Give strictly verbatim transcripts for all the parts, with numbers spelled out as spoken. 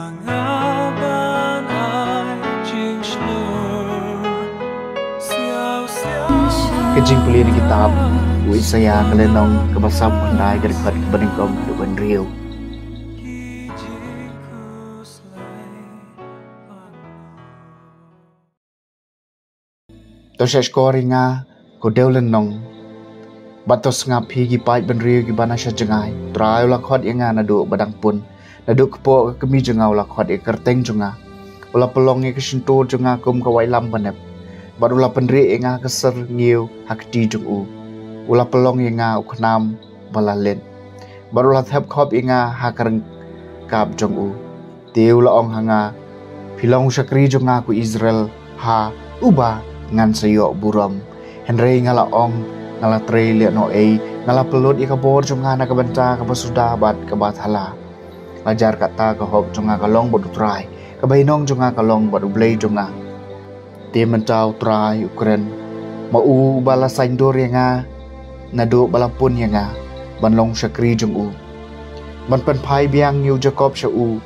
Ka jingpule na kitab u Isaïah ka lynnong kaba saphew khyndai, ka dkhot kaba nyngkong haduh kaba hynriew. To shahshkor ïa nga, ko dewlynnong, bad to sngap phi ki paid bynriew kiba na sha jngai. U Trai u la khot ïa nga naduh ba dang pun, naduh kpoh ka kmie jong nga u la khot ïa ka kyrteng jong nga. U la pynlong ïa ka shyntur jong nga kum ka waitlam banep, bad u la pynrieh ïa nga ha ka syrngiew ha ka kti jong u. U la pynlong ïa nga u khnam ba la leit, bad u la thep khop ïa nga ha ka ryngkap jong u. Te u la ong ha nga, phi long u shakri jong nga ko Israel, ha uba ngan sa ïoh burom. Hynrei nga la ong, nga la trei lehnohei, nga la pynlut ïa ka bor jong nga na ka bynta kaba suda bad kaba thala. La jar kata ka hok jong nga ka long bad U Trai, ka bainong jong nga ka long bad U Blei jong nga. Te mynta U Trai u kren, ma u uba la saiñdur ïa nga naduh ba la pun ïa nga ban long shakri jong u, ban pynphai biang ïa u Jakob sha u,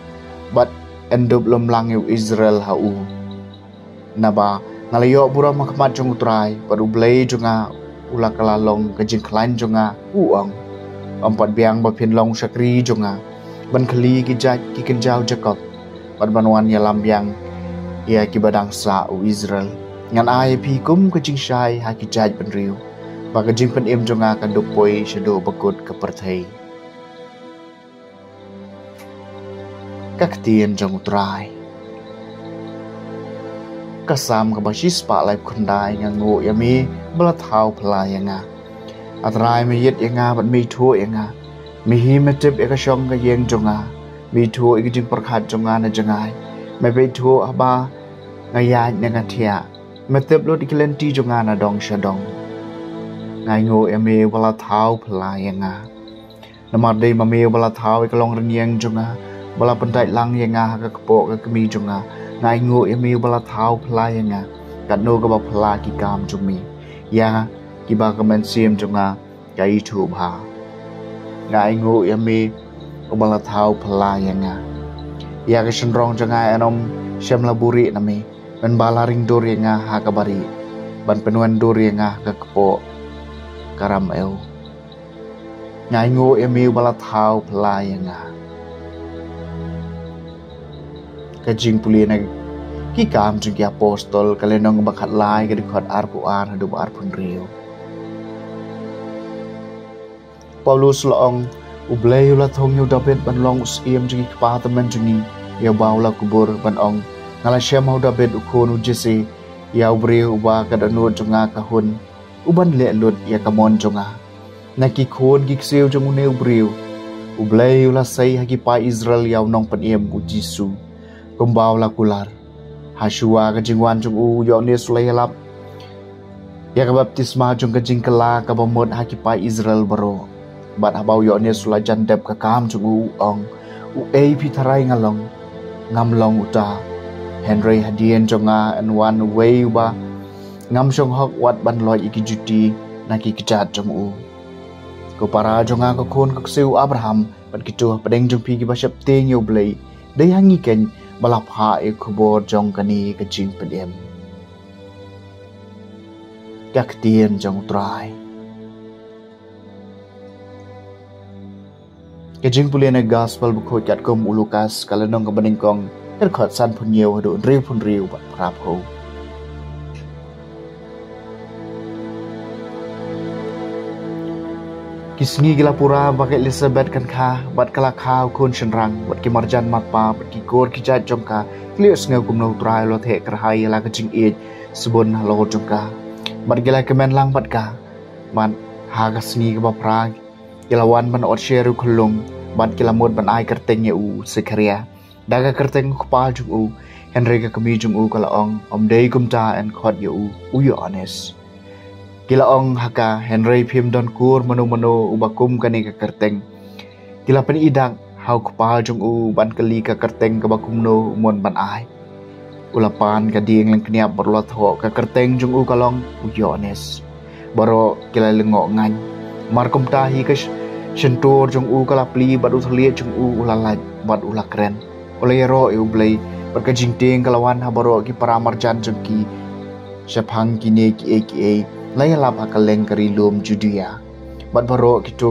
bad yn dup lem lang ïa u Israel ha u. Naba nga la ïoh burom ha khmat jong U Trai, bad U Blei jong nga u la kylla long ka jingkhlaiñ jong nga, u ong. Ym pat biang ba phin long shakri jong nga ban khylli ki jait ki kynja u Jakob, bad ban wan ïalam biang ïa kiba dang sah u Israel. Ngan ai ïa phi kum ka jingshai ha ki jait bynriew, ba ka jingpynim jong nga kan dup poi shaduh ba kut ka pyrthei. Ka ktien jong U Trai. Ka Salm kaba shispah laiphew khyndai. Nga nguh ïa me ba la thaw phylla ïa nga. A Trai, me ïit ïa nga bad me ithuh ïa nga. Me hi me tip ïa ka shong ka ïeng jong nga. Me ithuh ïa ka jingpyrkhat jong nga na jngai. Me peit thuh haba nga ïaid ne nga thiah. Me tip lut ïa ki lynti jong nga na dong sha dong. Nga ainguh ïa me ba la thaw phylla ïa nga. Namar dei ma me uba la thaw ïa ka longrynïeng jong nga, ba la pyndait lang ïa nga ha ka kpoh ka kmie jong nga. Nga ainguh ïa me uba la thaw phylla ïa nga, katno kaba phylla ki kam jong me, ïa kiba ka mynsiem jong nga ka ithuh bha. Nga ainguh ïa me uba la thaw phylla ïa nga. Ïa ka shynrong jong nga yn ym shym la buhrieh na me, mynba la ring dur ïa nga ha kaba rieh, ban pynwan dur ïa nga ha ka kpoh ka ram ew. Nga ainguh ïa me uba la thaw phylla ïa nga. Ka jingpule na Ki Kam jong ki Apostol, ka lynnong ba khatlai, ka dkhot arphew ar haduh ba arphew hynriew. Paulus la ong, U Blei u la thung ïa u Dabid ban long u syiem jong ki kpa tymmen jong ngi, ïa uba u la kubur, ban ong, Nga la shem ha u Dabid u khun u Jesse, ïa u briew uba ka dohnud jong nga ka hun, u ban leh lut ïa ka mon jong nga. Na ki khun ki ksiew jong une u briew, U Blei u la sei ha ki paid Israel ïa u Nongpynim u Jisu, kumba u la kular. Ha shuwa ka jingwan jong u, u Ïoannis u la ïalap ïa ka baptisma jong ka jingkylla kaba mut ha ki paid Israel baroh. Bad haba u Ïoannis u la jan dep ka kam jong u, u ong, Uei phi tharai nga long? Ngam long uta, hynrei hadien jong nga yn wan uwei uba ngam shong hok wat ban loit ïa ki juti na ki kjat jong u. Ko para jong nga, ko khun ko ksiew u Abraham, bad kito hapdeng jong phi kiba sheptieng ïa U Blei, dei ha ngi keiñ ba la phah ïa ka khubor jong kane ka jingpynim. Ka ktien jong U Trai. Ka jingpule na Gospel bakhuid katkum u Lukas, ka lynnong kaba nyngkong, ka dkhot sanphew hynñiew haduh hynriewphew hynriew bad phra phew. Ki sngi ki la pura ba ka Elisabet kan kha, bad ka la kha u khun shynrang, bad ki marjan marpa bad ki kur ki jait jong ka ki la ïohsngew kumno U Trai u la theh kyrhai ïa la ka jingïeit sbun halor jong ka. Bad ki la kmen lang bad ka. Bad ha ka sngi kaba phra ki la wan ban ot sha u khyllung, bad ki la mut ban ai kyrteng ïa u Sekharia da ka kyrteng u kpa jong u. Hynrei ka kmie jong u ka la ong, Ym dei kumta, yn khot ïa u, u Ïoannis. Ki la ong ha ka, Hynrei phim don kur mano mano uba kum kane ka kyrteng. Ki la pyni dak ha u kpa jong u ban kylli ka kyrteng kaba kumno u mon ban ai. U la pan ka dieng lyngkniap bad u la thoh, ka kyrteng jong u ka long u Ïoannis. Baroh ki la lyngngoh ngaiñ. Mar kumta hi ka sh-, shyntur jong u ka la plie bad u thylliej jong u u la lait bad u la kren. U la ïaroh ïa U Blei, bad ka jingtieng ka la wan ha baroh ki para marjan jong ki shaphang kine kiei kiei la ïalap ha kylleng ka ri lum Judia. Bad baroh kito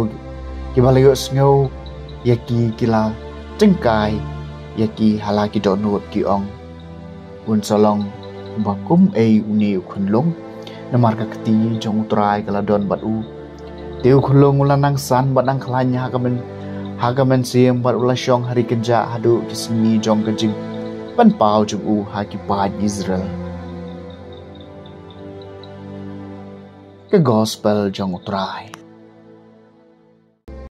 kiba la ïohsngew ïa ki, ki la tyngkai ïa ki ha la ki dohnud, ki ong: Un sa long uba kum ei une u khunlung? Namar ka kti jong U Trai ka la don bad u. Te u khunlung u la nang san bad nang khlaiñ ha ka myn, ha ka mynsiem, bad u la shong ha ri kynjah haduh ki sngi jong ka jingpynpaw jong u ha ki paid Israel. Ka Gospel jong U Trai.